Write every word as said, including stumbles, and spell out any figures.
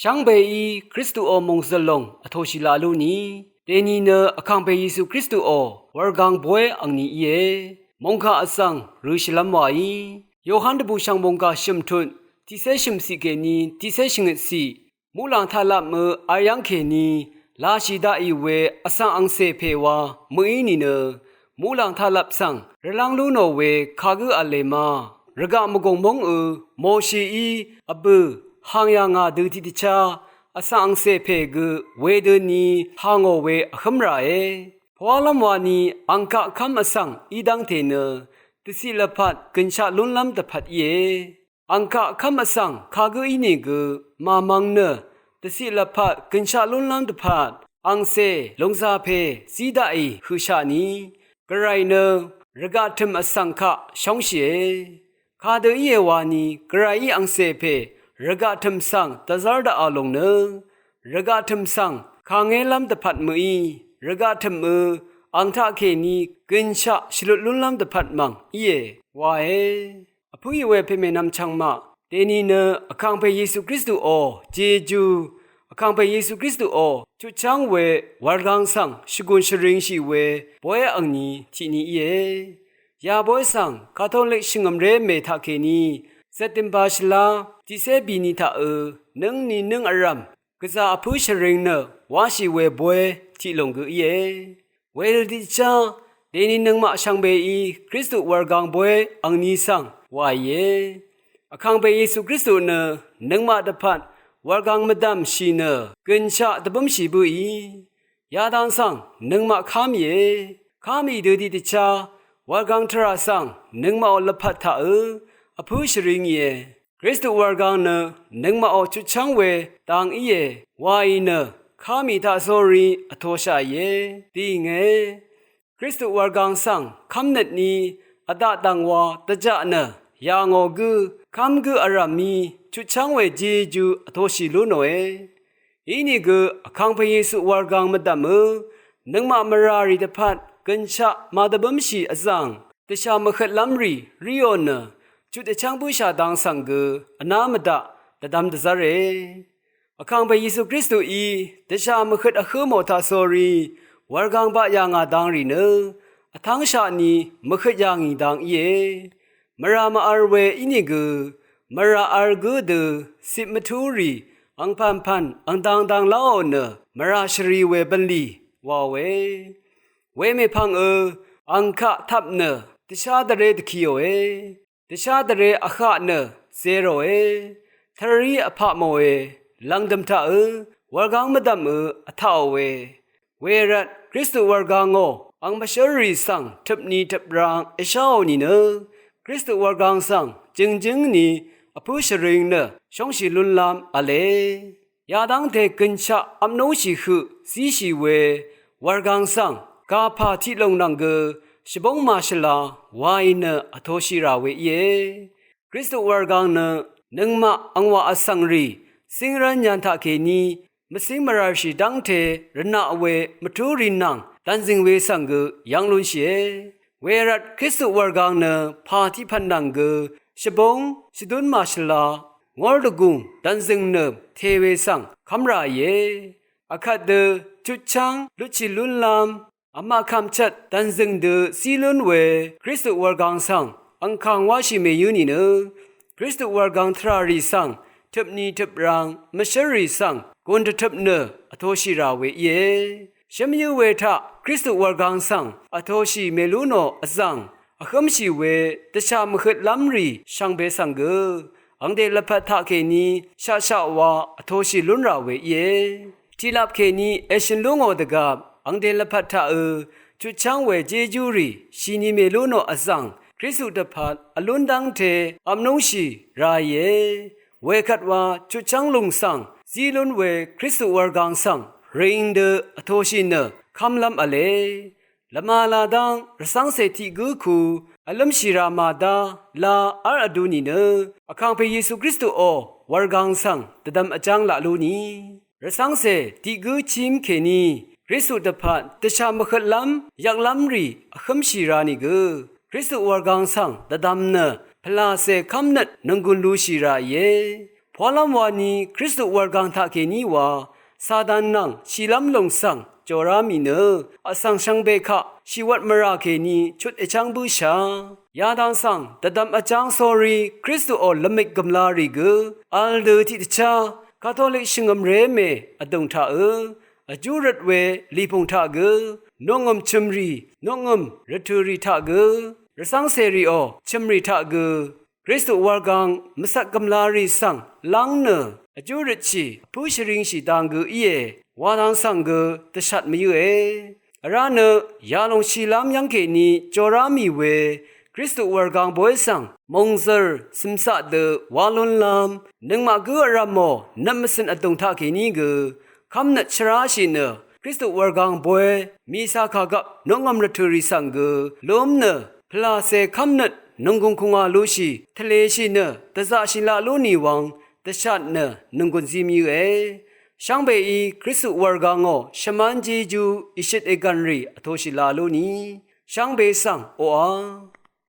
Shvngbeí Kristuò mòngzø̀l lòng vtòshì laq lúni, dèni nø Vkàngpè Yesu Kristuò wurgang bóy angni íe. Mòngkà vsvng rø̄shìlv́m wàí. Yohan dvbùshv̀ng mòngkà shø̀mtut tiqcé shø̀mciq kèní tiqcé shvngøtciq, muqlàng taqlapmø vl yv́ng kèní lashì daqì we vsvng angcè pè wa mø̀í nìnø, muqlàng taqlap svng rvlv́ng lú nò we kagǿ v̄le ma. Rvgaq mvgùng móng ø, Moshií vbø̀ hàng yà ngà dø tiqdvchá vsvng angcè pè gø wedøni hà ngò we vhǿm ràe. Pvwálv́m wani ang kaq kv́m vsvng í dv́ngte nø dvciq lvpat gønshaq lúnlv́m dvpvt íe. Ang kaq kv́m vsvng kagǿ ínìgø màmvng nø dvciq lvpat gønshaq lúnlv́m dvpvt angcè lungzà pè zí daqì høqshaq ni, gvray nø rvgaq tø̀m vsvng kaq shóngshìe. Kadø íe wani gvrayí angcè pè rvgaq tø̀m svng dvzv́r daqà lòng nø, rvgaq tø̀m svng kàngélv́m dvpvt mø̀í, rvgaq tø̀m ø ang taqkèní gønshaq shvlut lúnlv́m dvpvt mv̀ng íe wae. Vpǿì we pèmènvm chvngmaq, dèni nø Vkàngpè Yesu Kristuò jeju, Vkàngpè Yesu Kristuò chutchv́ng we wurgang svng shvgùn shvringshì we bóy angni tiqni íe. Yabóy svng Katolik shvngø̀mré mè taqkèní Zètdø̀mba shvlá tiqcé bini taq ø nǿngni nǿng vrv̀m gvzà vpǿ shvring nø wáshì we bóy tiq lòng gø íe. Wedø tiqchá, dèni nøngmaq shvngbeí Kristu wurgang bóy angni svng wàìe. Vkàngpè Yesu Kristu nø nøngmaq dvpvt wurgang mvdv̀mshì nø gønshaq dvbǿmshì bǿì. Yadang svng nøngmaq ká mìe. Ká mì dø tiqdvchá, wurgang tvrà svng nøngmaqò lvpat taq ø vpǿ shvringìe. Kristu wurgang nø nøngmaqò chutchv́ng we dang íe waì nø, ká mì taqsórí vtoshàìe dìnge. Kristu wurgang svng kv́mnøtni vdaq dv̀ngwa dvjaq nø yà ngò gǿ, kv́m gǿ vrv̀mí chutchv́ng we jeju vtoshì lú nòe. Inìgø Vkàngpè Yesu wurgang mvdv̀m ø nøngmaq mvràrì dvpvt gønshaq màdvbǿmshì vzv̀ng dvshà mvhøtlv́mrì ríò nø, chut dvchv́ng bǿshà dang svng gø vná mvdaq dvdvm dvzv́re. Vkàngpè Yesu Kristuí dvshà mvhøt vhǿ mò taqsórí wurgang baq yà ngà dangrì nø, vtv́ngshaq ni mvhøt yà ngì dang íe. Mvrà mvvl we ínìgø, mvrà vl gǿ dø cip mvtúrì angpv̀npv̀n angdangdang láò nø mvrà shvri we bv̀nlì wàòe. Wemèpv̀ng ø ang kaq tvp nø dvshá dvré dvkiòe. Dvshá dvré vhaq nø zeròe. Tvrí vpaq mòe. Lv̀ngdø̀m taq ø wurgang mvdv̀m ø vtaqòe. Wervt Kristu wurgangò ang mvshǿlrì svng tøpni tøprang èsháò nìnø, Kristu wurgang svng jø̀ngjǿng ni vpǿ shvring nø shóngshì lúnlv́m v̄le. Yadv́ngte gønshaq vpnúngshì høq zíshì we wurgang svng gàpà tiq lòng nvng gø shvbóng màshvla waì nø vtoshì rà we íe. Kristu wurgang nø nøngmaq angwà vsvng rì cíngrv́n yv̄n taqkèní mvcíng mvrv̄lshì dv́ngte rvnaq we mvtú rì nvng dv̀nzø̀ng we svng gø yv́ng lúnshìe. Wervt Kristu wurgang nø pà tiqpv̀n nvng gø shvbóng shvdún màshvla ngór dvgùng dv̀nzø̀ng nø te we svng kv́m ràìe. Vkvt dø chutchv́ng lutshì lúnlv́m vmaq kvmchvt dv̀nzø̀ng dø zí lún we Kristu wurgang svng angkàng wáshì mèyǿ nìnø, Kristu wurgang tvràrì svng tøpni tøprang mvshǿlrì svng gùn dvtøp nø vtoshì rà we íe. Shǿmyǿ we taq Kristu wurgang svng vtoshì mèlú nò vzv̀ng vhǿmshì we dvshà mvhøtlv́mrì shvngbe svng gø angde lvpat taqkèní shaqshaq wa vtoshì lún rà we íe. Tiqlap kèní èshø̀n lú ngò dvgvp angde lvpat taq ø chutchv́ng we jejúrì shìni mèlú nò vzv̀ng Kristu dvpvt vlún dv́ngte vpnúngshì ràìe. Wekvt wa chutchv́ng lùng svng zí lún we Kristu wurgang svng ring dø vtoshì nø kv́mlv́m v̄le. Lvmala dv́ng rvcv́ngcè tiq gǿ ku vlǿmshì rà màdá la v́l vdu nìnø, Vkàngpè Yesu Kristuò wurgang svng dvdvm vjáng laq lú ni. Rvcv́ngcè tiq gǿ chím kèní Kristu dvpvt dvshà mvhøtlv́m yvklv́mrì vhǿmshì ra nìgø, Kristu wurgang svng dvdvm nø pvlàcè kv́mnøt nònggùn lushì ràìe. Walv́m wani Kristu wurgang taqkèní wa Satan nvng shìlv́m lùng svng jòrá mì nø vsvng shvngbe kaq shìwvt mvrà kèní chut èchv́ng bǿshà. Yadang svng dvdvm vjáng sórí Kristuò lvmik gv̀mlarì gø vl dø tiqdvchá Katolik shvngø̀mré mè vdùng taqø vjú røt we lìpùng taq gø noqngø̀m chø̀mrì, noqngø̀m rvtø̀rì taq gø rvcv́ngcèrìò chø̀mrì taq gø Kristu wurgang mvcvt gv̀mlarì svng lv́ng nø vjú røtshì vpǿ shvringshì dang gø íe wa dang svng gø dvshat mvyǿe. Vrá nø yalòng shìlv́m yv́ng kèní jòrá mì we Kristu wurgang bóy svng mòngzø̀r cø̀mcaq dø wa lúnlv́m nøngmaq gǿ vrv̀mò nøt mvcø̀n vdùng taqkèní gø kv́mnøt shvráshì nø Kristu wurgang bóy mìcà kàgvp noqngø̀m rvtø̀rì svng gø lúm nø pvlàcè kv́mnøt nònggùng kùngà lushì tvlèshì nø dvzaqshì laq lú nìwvng dvshat nø nònggùn zi mvyǿe. Shvngbeí Kristu wurgangò shvmán jejú ìshøt ègv̀nrì vtoshì la lú ni shvngbe svng oqà